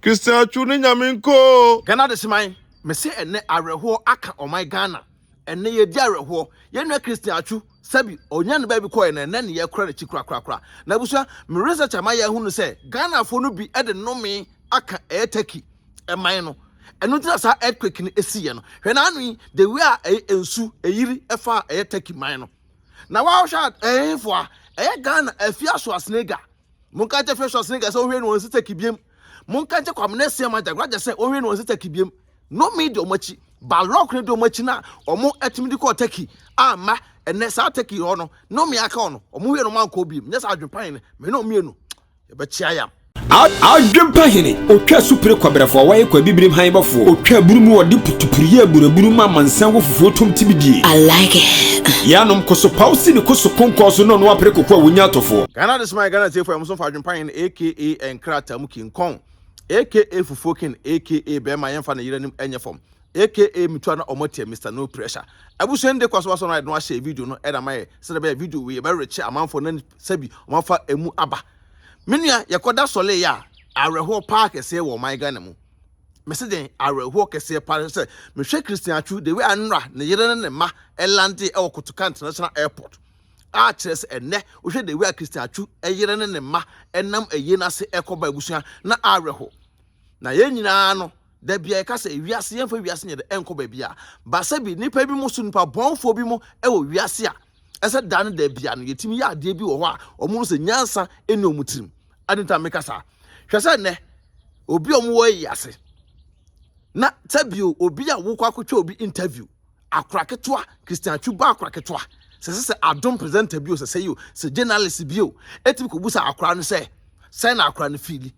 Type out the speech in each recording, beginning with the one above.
Christian Atsu ne Nyame nko o. Ghana Adehyeman, mese ɛnnɛ awerɛhoɔ aka ɔman Ghana. Ɛnnɛ yɛdi awerɛhoɔ. Yɛn nua Christian Atsu, sɛbi ɔnya ne baabi kɔɛ no ɛnnɛ ne yɛkora n'akyi korakorakora. Na abusua, me research ama yɛahunu sɛ Ghanafoɔ no bi de nnome aka ɛyɛ Turkey man no. Ɛno nti na saa earthquake no ɛsiiɛ no. Hwɛ n'ano yi, the way a ɛyɛ nsu ɛyiri ɛfaa ɛyɛ Turkey man no. Na woahwɛ a ɛyɛ hefoɔ a? Ɛyɛ Ghana Afia Schwarzenegger. Monka nkyɛ Afia Schwarzenegger sɛ ɔnhwɛ no wɔn nsi Turkey biem. Monka nkyɛ Kwamina Asiamah Jagraja sɛ ɔnhwɛ no wɔn nsi Turkey biem. Nnome di wɔn akyi. Balok no di wɔn akyi na wɔn atumi de kɔɔ Turkey amma ɛnɛ saa Turkey hɔ no nnome aka wɔn no wɔn hwɛ no wɔn ankɔ biem. Nyɛ saa adwempa hene me ne wɔn mmienu yɛbɛkyea yam. Adwempa hene, otwa supire kwabrɛfo a wɔayɛ kwabibirim hann bɔfoɔ, otwa aburu mu ɔde putupuru yɛ aburaburu ma amansan wɔ fufuo tom tibidie. I like it. Yaanom kosopaw si ne koso konkɔn so na ɔno apere koko a wonya atɔfoɔ. Ghana Adesomae Ghana Atiefo a Ɛmoso Fa Adwempa Hene aka Nkrataa Mu King Kong aka Fufuo King aka Bɛɛma Yɛmfa Ne Yere Anim Nyɛ Fam aka Metu A Na Ɔmo Atia Mister No Pressure Abusua no de kɔ so asɔ no ayɛ de no ahyɛ video no ɛna ama yɛ sɛdeɛ ɛbɛyɛ video wei yɛbɛrekye amanfoɔ na sɛbi ɔmo afa emu aba. Me nua yɛkɔda sɔlee a awerɛhoɔ paa kɛseɛ wɔ ɔman Ghana mu. Mese den awerɛhoɔ kɛseɛ paa sɛ mehwɛ Christian Atsu the way a nnora ne yere ne ne mma ɛlande ɛwɔ Kotoka International Airport a kyerɛ sɛ ɛnɛ wohwɛ the way a Christian Atsu yere ne ne mma ɛnam ayie no ase ɛkɔba abusua na awerɛho. Na yɛn nyinaa no da bia yɛka sɛ wiase yɛmfa wiase nyɛ dɛ ɛnkɔ baabi a ba sɛ bi nipa bi mo so nipa bɔnfoɔ bi mo ɛwɔ wiase a ɛsɛ da no da bia no yɛtumi yɛ adeɛ bi wɔ hɔ a wɔn no sɛ nyansa ɛni wɔn tirim. Adi nta meka saa, hwɛ sɛ nnɛ obi a wɔn wɔ ayi ase na sɛ bio obi a wokɔ akɔtwa obi interview akora ketewa Christian Atsu ba akora ketewa sɛ sɛ sɛ adom presenter bi o sɛ sɛ yi o sɛ journalist bi o ɛtumi kɔbusa akora no sɛ sɛn na akora no fiili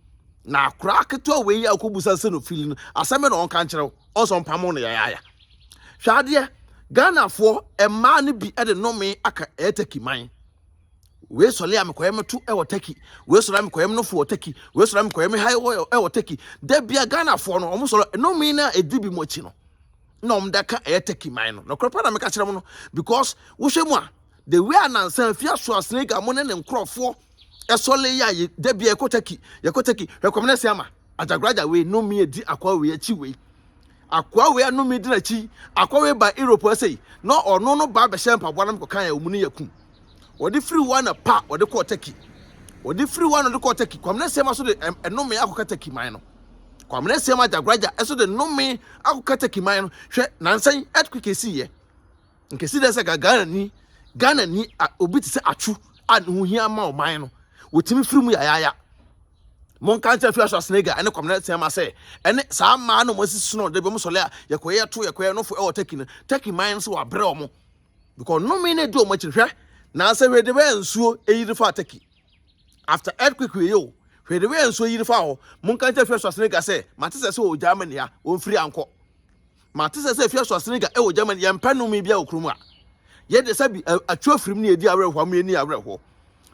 na akora ketewa wei a wokɔbusa sɛ no fiili no asɛm bɛ na ɔnka nkyerɛ wo ɔnsɛ ɔmpamo no yayaaya. Hwɛ adeɛ, Ghanafoɔ mmaa no bi de nnome aka ɛyɛ Turkey man. Wei sɔle a mekɔyɛ me to wɔ Turkey, wei sɔle a mekɔyɛ me nofo wɔ Turkey, wei sɔle a mekɔyɛ me ha wɔ Turkey. Da bia Ghanafoɔ no wɔn sɔle nnome no a ɛdi bi mu akyi no na wɔn da ka ɛyɛ Turkey man no. Nokorɛ pa na meka kyerɛ mo no because wohwɛ mu a the way a nansa afia so a Senegal mo ne ne nkorɔfoɔ ɛsɔle yɛ a da bia yɛkɔ Turkey, yɛkɔ Turkey. Hwɛ Kwamina Asiamah, Ajagraja wei nnome adi akoa wei akyi wei. Akoa wei anome di n'akyi. Akoa wei ba Europe ha sei na ɔno no ba bɛhyɛ mpaboa na mekɔka yɛ ɔmu ne yɛ kum. Wɔde firi hɔ na pa wɔde kɔɔ Turkey. Wɔde firi hɔ na wɔde kɔɔ Turkey. Kwamina Sema so de ɛnome akɔka Turkey man no. Kwamina Sema Jagraja ɛso de nome akɔka Turkey man no. Hwɛ nansa yi earthquake esi yɛ. Nkesi dɛ sɛ Ghana ni Ghana ni obi te sɛ Atsu a ne ho hia ma ɔman no. Wɔtumi firi mu yayaaya. Monka nkyerɛ Afia Schwarzenegger ne Kwamina Asiamah sɛ ɛne saa mmaa no wɔasi so no da bi wɔn sɔle a yɛkɔyɛ to yɛkɔyɛ nofo ɛwɔ Turkey no, Turkey man no sɛ wɔabrɛ wɔn because nnome no adi wɔn akyiri. Hwɛ na sɛ hwɛ de bɛyɛ nsuo eyiri fa Turkey after earthquake wei o, hwɛ de bɛyɛ nsuo yiri fa hɔ. Monka nkyerɛ Afia Schwarzenegger sɛ mate sɛ sɛ wɔ Germany a wɔmfiri ankɔ. Mate sɛ sɛ Afia Schwarzenegger ɛwɔ Germany yɛmpɛ nnome biara wɔ kurom a yɛde sɛ bi atwa afirim ne yɛdi awerɛhoɔ ama yɛni awerɛhoɔ.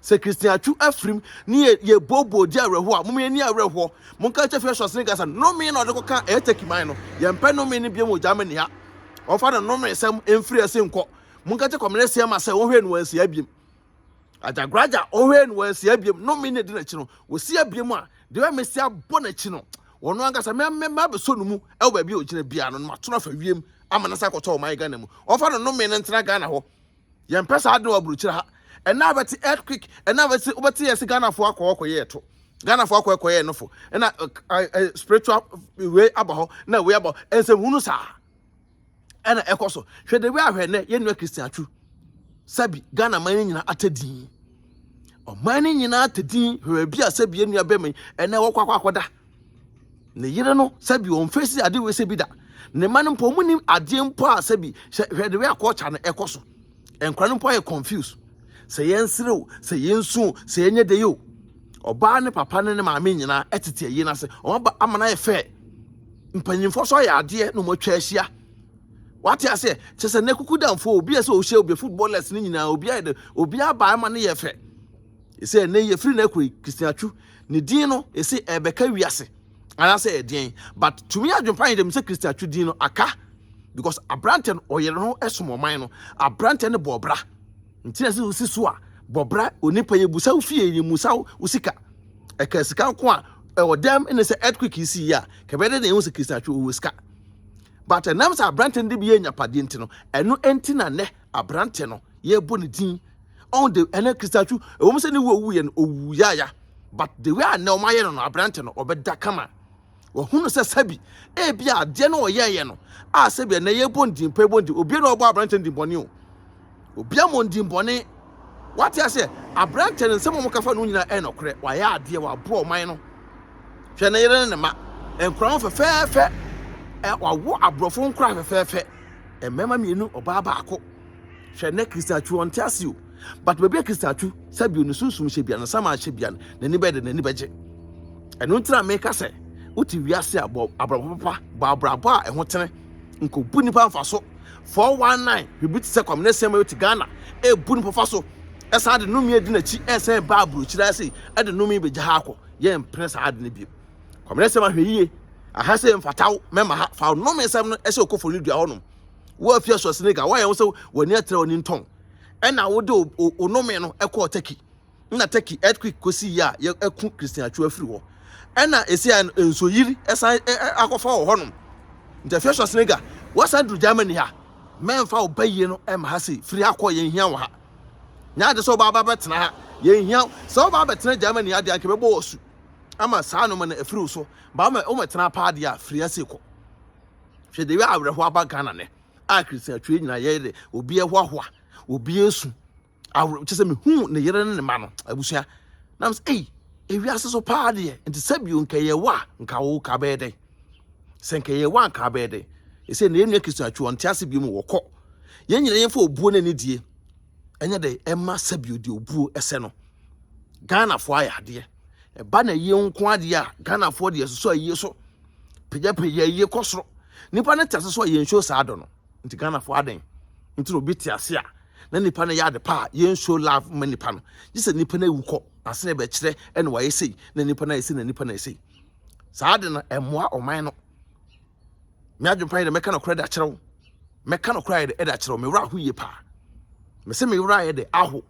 Sɛ Christian Atsu afirim ne yɛ yɛ booboo di awerɛhoɔ a, mom yɛnni awerɛhoɔ. Monka nkyerɛ Fiasho Asene Gasa nnome na ɔde kɔka ɛyɛ Turkey man no. Yɛmpɛ nnome no biom wɔ Germany ha. Ɔmfa ne nnome sɛm mfiri ase nkɔ. Monka nkyerɛ Kwamina Asiamah sɛ ɔnhwɛ no wansia biom. Ajagraja ɔnhwɛ no wansia biom. Nnome no edi n'akyi no, wɔsi abiem a, deɛ mesi abɔ n'akyi no, ɔno ankasa me me mabɛsɔ no mu ɛwɔ baabi a ɔgyina biara no, na mato no afa wiem ama no asa akɔtɔ ɔman Ghana mu. Ɔmfa ne nnome no ntena Ghana hɔ. Yɛmpɛ saa ade no wɔ aburokyire ha. Ɛna abɛte earthquake, ɛna abɛte wobɛte yɛ sɛ Ghanafoɔ akɔ hɔ kɔyɛ ɛto. Ghanafoɔ akɔ kɔyɛ ɛnofo. Ɛna spiritual wei aba hɔ, na wei aba hɔ. Ɛnsɛm hunu saa. Ɛna ɛkɔ so. Hwɛ de wei ahwɛ nɛ yɛn nua Christian Atsu. Sɛbi Ghana man no nyinaa atɛ din. Ɔman no nyinaa atɛ din. Hwɛ baabi a sɛbi yɛn nua bɛma yi ɛnɛ wɔkɔ akɔ akɔda. Ne yere no sɛbi wɔn fesi ade wei sɛbi da. Ne mma no mpo wɔn nim adeɛ mpo a sɛbi sɛ hwɛ de wei akɔɔkya no ɛkɔ so. Nkora no mpo ayɛ confused. Sɛ yɛn sere o, sɛ yɛn su o, sɛ yɛn nyɛ de yi o. Ɔbaa ne papa ne ne maame nyinaa ɛtete ayie no ase. Wɔn aba ama no ayɛ fɛ. Mpanyinfoɔ so ayɛ adeɛ na wɔn atwa ahyia. Wate aseɛ? Kyɛ sɛ ne kuku danfoɔ obi a sɛ ɔhyɛ obi footballers ne nyinaa obi ayɛ de obi aba ama no yɛ fɛ. Ɛsɛ ɛnɛ yɛfiri no akuro yi Christian Atsu ne din no ɛsɛ ɛbɛka wiase anaasɛ ɛdeɛn, but tumi adwempa yɛ dɛm sɛ Christian Atsu din no aka because aberantɛ no ɔyere ho ɛsom ɔman no, aberantɛ no bɔ ɔbra nti na sɛ wosi so a bɔ bra onipa yɛ busa wo fie yɛ musa wo sika ɛka sika nko a ɛwɔ dɛm ɛna sɛ earthquake yi si yi a kɛbɛyɛ dɛ na ehu sɛ Christian Atsu ɔwɔ sika. But ɛnam sɛ aberante no de bi yɛ nyapadeɛ nti no, ɛno nti na nɛ aberante no yɛbɔ ne din. Ɔn de ɛnɛ Christian Atsu ɛwɔ mu sɛ ne wu owu yɛ no owu yaya, but the way a nɛ ɔmo ayɛ no no aberante no ɔbɛda kama. Wɔhunu sɛ sɛbi ebi adeɛ no ɔyɛɛyɛ no a sɛbi ɛnɛ yɛbɔ ne din pa yɛbɔ ne din obi na ɔbɔ aberante no din bɔne o. Obi amɔ ne din bɔne. Wate aseɛ aberante no nsɛm a wɔka fa no nyinaa ɛyɛ nɔkorɛ. Wayɛ adeɛ waboa ɔman no. Hwɛ ne yere ne ne ma. Nkora ho fɛfɛɛfɛ. Ɛ wawo aborɔfo nkora fɛfɛɛfɛ. Mmarima mmienu ɔbaa baako. Hwɛ nɛ Christian Atsu ɔnte ase o. But baabi a Christian Atsu sɛbi ne sunsum hyɛ bia ne sama hyɛ bia no n'ani bɛyɛ de n'ani bɛgye. Ɛno nti na meka sɛ wote wiase a bɔ abrabɔ papa bɔ abrabɔ a ɛho tene nkɔbu nipa mfa so 419 hwɛ bi te sɛ Kwamina Asiamah te Ghana ebu nipa fa so ɛsan de nnome adi n'akyi ɛsan ba aburokyire ase ɛde nnome bɛgya ha akɔ yɛn mpene saa ade no bio. Kwamina Asiamah hwɛ yie aha sɛ mfataw mɛma ha fa nnome nsɛm no ɛhyɛ okofo no dua hɔnom wo afia so Senegal woayɛ wo sɛ w'ani atrɛ w'ani ntɔn ɛna wode wo nnome no ɛkɔɔ Turkey na Turkey earthquake kɔsi yi a yɛku Christian Atsu afiri hɔ ɛna ɛsi a nsuoyiri ɛsan akɔfa wɔ hɔnom nti afia so Senegal wasan duru Germany ha mɛmfa wo bayie no ɛma ha sei firi ha kɔ yɛn hia wɔ ha nyɛ ade sɛ ɔba aba bɛtena ha yɛn hia sɛ ɔba abɛtena Germany adeɛ anka bɛbɔ wɔ su ama saa nneɛma no afiri wo so ba woma womɛtena paa deɛ a firi ase kɔ hwɛ de wɛ awerɛhoɔ aba Ghana nɛ a Christian Atsu nyinaa yɛyɛ de obi ɛhoahoa obi esu awerɛ kyɛ sɛ mehu ne yere ne ne ma no abusua na sɛ ei ewiase so paa deɛ nti sɛ bio nka yɛ wa nka wo ka bɛyɛ dɛn sɛ nka yɛ wa nka bɛyɛ dɛn ɛsɛ na yɛnua Christian Atsu ɔnte ase bio mu wɔkɔ yɛn nyina yɛmfa obuo ne anidie ɛnyɛ dɛ ɛma sɛbio deɛ obuo ɛsɛ no Ghanafoɔ ayɛ adeɛ ɛba na yie nko adeɛ a Ghanafoɔ deɛ soso ayie so pagyapagya ayie kɔ soro nipa no te ase so a yɛnsuo saa dɔ no nti Ghanafoɔ adɛn nti na obi te ase a na nipa no yɛ ade pa a yɛnsuo love ma nipa no gye sɛ nipa no awu kɔ ase na ɛbɛkyerɛ ɛna wayɛ sei na nipa no ayɛ sei na nipa no ayɛ sei saa ade no ɛmmoa ɔman no me adwempa yɛ dɛ mɛka nokorɛ de akyerɛ wo mɛka nokorɛ ayɛ dɛ ɛde akyerɛ wo me werɛ aho yie paa me sɛ me werɛ ayɛ dɛ aho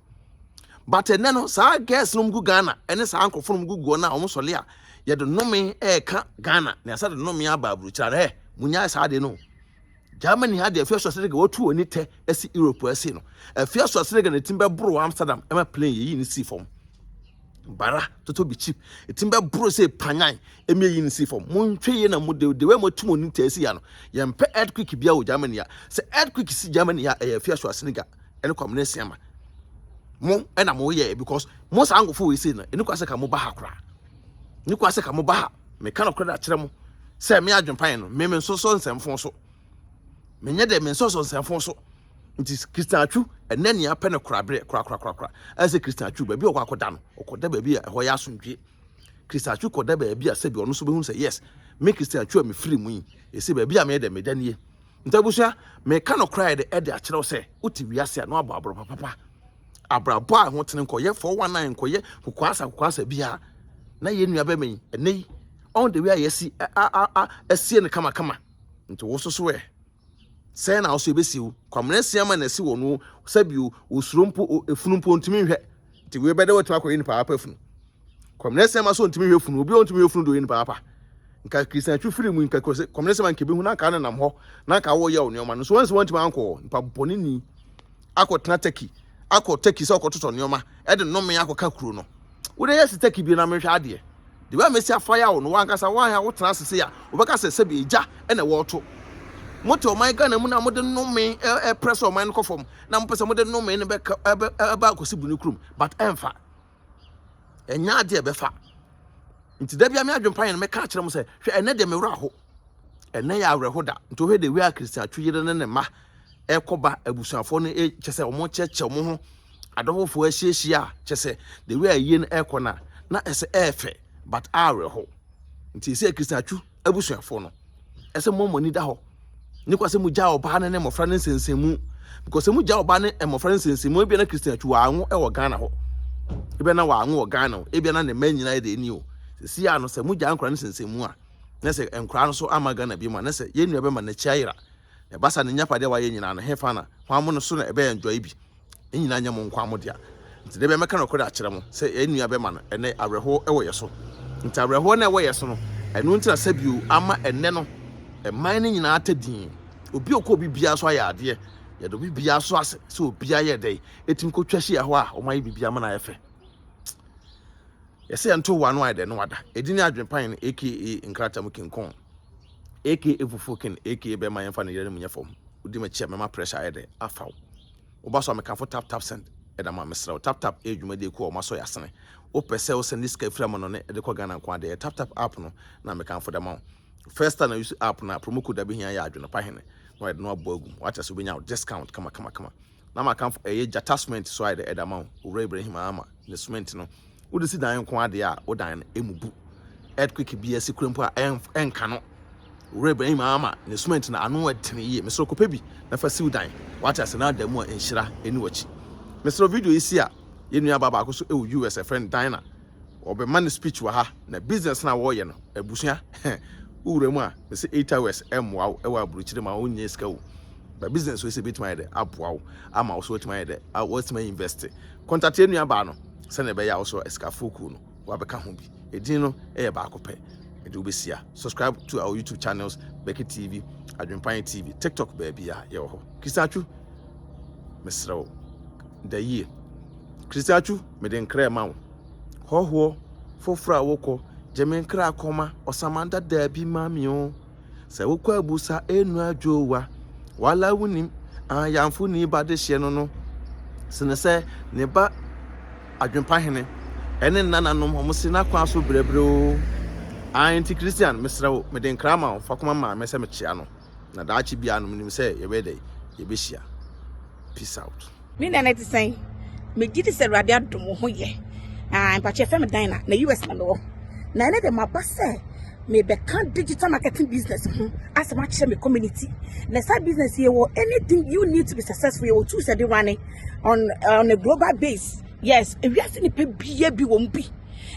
but ɛnɛ no saa girls no gu Ghana ɛne saa nkurɔfoɔ no gu guɔ no a wɔn sɔle a yɛde nnome ɛɛka Ghana na yɛsa de nnome aba aburokyire no ɛ munya saa de no Germany ha deɛ afia so aserega watu wɔ ani tɛ asi Europe asi no afia so aserega na ɛtim bɛboro Amsterdam ɛma plane yɛyi ne sii fam bara toto bi cheap ɛtim bɛboro sɛ panyan ɛmi yɛyi ne sii fam monhwɛ yie na mo de de wei mo atu mo ani tɛ asi ya no yɛmpɛ earthquake bia wɔ Germany a sɛ earthquake si Germany a ɛyɛ afia so aserega ɛne Kwamina Asiama mo ɛna mo yɛ because mo saa nkɔfo wei sei no ɛne kwa sɛ ka mo ba ha koraa ne kwa sɛ ka mo ba ha meka no korɛ akyerɛ mo sɛ me adwempan no me me nsosɔ nsɛmfo so menyɛ dɛ me nsosɔ nsɛmfo so nti Christian Atsu ɛnɛ nea pɛ no korabrɛ korakorakorakora ɛsɛ Christian Atsu baabi a ɔkɔ akɔda no ɔkɔda baabi a ɛhɔ yɛ asomdwe Christian Atsu kɔda baabi a sɛbi ɔno nso bɛhu sɛ yes me Christian Atsu a mefiri mu yi ɛsɛ baabi a meyɛ dɛ meda nie nti abusua meka no koraa yɛ dɛ ɛde akyerɛ wo sɛ wote wiase a na wabɔ aborɔ papapa abrabɔ a ɛho tene nkɔyɛ 419 nkɔyɛ kokoasa kokoasa biara na yɛn nua bɛma yi ɛnɛ yi ɔn de wi a yɛsi asie no kamakama nti wo soso ɛ sɛn na ɔso ebesi wo Kwamina Asiama na esi wɔ no sɛbi osuro mpo efunu mpo ntumi nhwɛ nti wei bɛdɛ wɔtumi akɔyɛ nipa apa funu Kwamina Asiama so ntumi hwɛ funu obi a ɔntumi hwɛ funu do yɛ nipa apa nka Christian Atsu firi mu nka Kwamina Asiama nka ebi hu na nka nenam hɔ na nka wɔyɛ wo nneɛma no so wɔn sɛ wɔntumi ankɔ nipa bɔne ni akɔtena Turkey akɔ Turkey sɛ ɔkɔtotɔ nneɛma ɛde nnome akɔka kuro no wode yɛ si Turkey bi na mehwɛ adeɛ de wa mesi afa yawo no wankasa wan a wotena ase se a wobɛka sɛ sɛbi egya ɛna wɔto mote ɔman Ghana mu na mode nnome ɛprɛ sɛ ɔman no kɔ fam na mopɛ sɛ mode nnome no bɛka ɛbɛ akɔsi bu ne kurom but ɛmfa ɛnyɛ adeɛ ɛbɛfa nti da bia me adwempa yɛn no mɛka akyerɛ mo sɛ hwɛ ɛnɛ deɛ me werɛ aho ɛnɛ yɛ awerɛho da nti wohwɛ de wia Christian Atsu yere ne ne mma ɛkɔba abusuafoɔ no kyɛ sɛ wɔn kyerɛkyerɛ wɔn ho adɔfofoɔ ahyiahyia a kyɛ sɛ the way ayie no ɛkɔ no a na ɛsɛ ɛɛfɛ but awerɛho nti ɛsɛ Christian Atsu abusuafoɔ no ɛsɛ mo mo ani da hɔ ne kwa sɛ mo gya ɔbaa no ne mmɔfra no nsɛnsɛmu because sɛ mo gya ɔbaa ne mmɔfra no nsɛnsɛmu ebia na Christian Atsu wɔanwo ɛwɔ Ghana hɔ ebia na wɔanwo wɔ Ghana ebia na ne mma nyinaa yɛ de ani o sisi a no sɛ mo gya nkora no nsɛnsɛmu a na sɛ nkora no so ama Ghana bi mu a na sɛ yɛn nua bɛma n'akyi ayera na ɛba saa ne nyapadeɛ a wayɛ nyinaa no hefa na hwan mo no so na ɛbɛyɛ enjoy bi ne nyinaa nyɛ mo nko mo dea nti da bia mɛka nokorɛ akyerɛ mo sɛ yɛn nua bɛma no ɛnɛ awerɛhoɔ ɛwɔ yɛ so. Nti awerɛhoɔ no a ɛwɔ yɛ so no, ɛno nti na sɛbio ama ɛnnɛ no ɛman no nyinaa atɛ din. Obi a ɔkɔ obi biara so ayɛ adeɛ, yɛde obi biara so ase sɛ obiara yɛ dɛn ɛtumi kɔtwa hyia hɔ a wɔayɛ biribi ama no ayɛ fɛ. Yɛsɛ yɛnto wo ano ayɛ dɛn na wada. Ɛdin ne Adwenpan no aka Nkrataa mu King Kong aka Fufuo King aka Bɛrima Yɛmfa Ne Yere No Mu Nyɛ Fam. Wodi m'akyi a mɛma pressure ayɛ dɛn afa wo. Woba so a mekamfo tap tap send ɛda ma mesrɛ wo. Tap tap ɛyɛ dwumadie kuo a wɔn asɔ yɛ asene. Wopɛ sɛ wo send sika firi amanɔne de kɔ Ghana nko ara deɛ ɛyɛ tap tap app no na mekamfo de ama wo. First time na use app no a promo code a bɛhia yɛ Adwenepa Hene na wɔde no abɔ agu mu. Wate ase wobɛnya wo discount kama kama kama. Na makamfo ɛyɛ Gyata cement so ayɛ dɛ ɛde ama wo. Owura Ibrahim Mahama ne cement no wode si dan nko adeɛ a wo dan no ɛmubu. Earthquake bi asi kura mpo a ɛnka no. Owura Ibrahim Mahama ne cement no ano ɛdene yie. Mesrɛ kɔpɛ bi na fa siw dan. Wate ase na ada mu a nhyira ɛni w'akyi. Mesrɛ video yi si a yɛn nua baa baako so ɛwɔ US ɛfrɛ no Dinah. Ɔbɛma no speech wɔ ha na business na wɔyɛ no abusua wo wura mu a mese 8 hours ɛmmoa wo ɛwɔ aburokyire ma wo nyɛ sika o ba business wei sɛ ebetumi ayɛ dɛ aboa wo ama wo so watumi ayɛ dɛ watumi invest contact yɛn nua baa no sɛnea ɛbɛyɛ a wo so asikafoɔ kuo no wabɛka ho bi edin no ɛyɛ baako pɛ ɛde wobɛsia. Subscribe to our YouTube channels, Becky TV, Adwempan TV, TikTok, baabi a yɛwɔ hɔ. Christian Atsu, mesrɛ wo da yie. Christian Atsu, mede nkra ma wo. Hɔhoɔ foforɔ a wokɔ, gye me nkra kɔma ɔsaman dadaa bi ma me o. Sɛ wokɔ abusa enu adwowa, wala wonim ayamfo ni ba de hyeɛ no no sene sɛ ne ba adwempa hene ɛne nananom wɔn se n'akwan so brɛbrɛ o. Ae nti Christian, mesrɛ wo, mede nkra ma wo, fa kɔma maame sɛ mekyea no, na daakye biara no menim sɛ yɛbɛyɛ dɛ yɛbɛhyia. Peace out. Me nua no ɛte sɛn? Megye di sɛ Awurade adom wo ho yɛ. Ah, mpakyɛ fɛ me dan na na US na mewɔ. Na ɛnɛ de maba sɛ mebɛka digital marketing business ho asɛm akyerɛ me community. Na saa business yɛ wɔ anything you need to be successful yɛ wɔ tools ɛde running on a global base. Yes, ewiase nipa bia bi wɔ mu bi.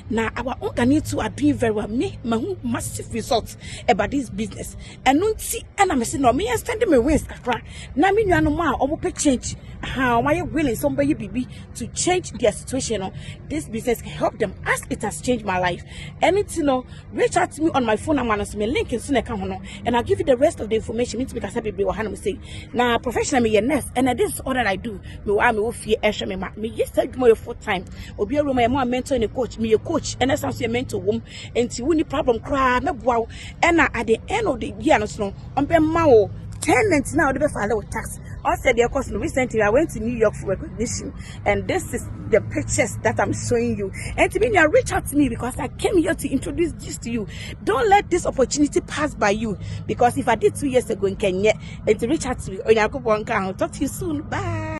Na our own Ghanaian too are doing very well. Me, mahu massive results about this business. Ɛno nti ɛna mese no me extend me wings kakra na me nuanom a wɔn pɛ change, aha, wɔn ayɛ willing sɛ wɔn bɛyɛ biribi to change their situation no, this business can help them as it has changed my life. Ɛno nti no, reach out to me on my phone number no so me link nso na ɛka ho no, and I'll give you the rest of the information. Me ntumi kasa bebree wɔ hanom sei. Na professional me yɛ nurse, and this is all that I do. Me wɔ a me wɔ fie ɛhwɛ me ma. Me yɛ saa adwuma yɛ full time. Obi awura mu yɛ mo a mentor ne coach. Me yɛ coach ɛna san so yɛ mentor wom. Nti wo ni problem koraa mɛboa wo. Ɛna at the end of the year no so no, ɔmbɛma wo tenant na ɔde bɛfile wo tax. Ɔsɛ deɛ ɛkɔ so no, recently I went to New York for recognition, and this is the pictures that I'm showing you. And to me, reach out to me because I came here to introduce this to you. Don't let this opportunity pass by you, because if I did 2 years ago in Kenya, and to reach out to me, Onyankopɔn nka ho. Talk to you soon. Bye.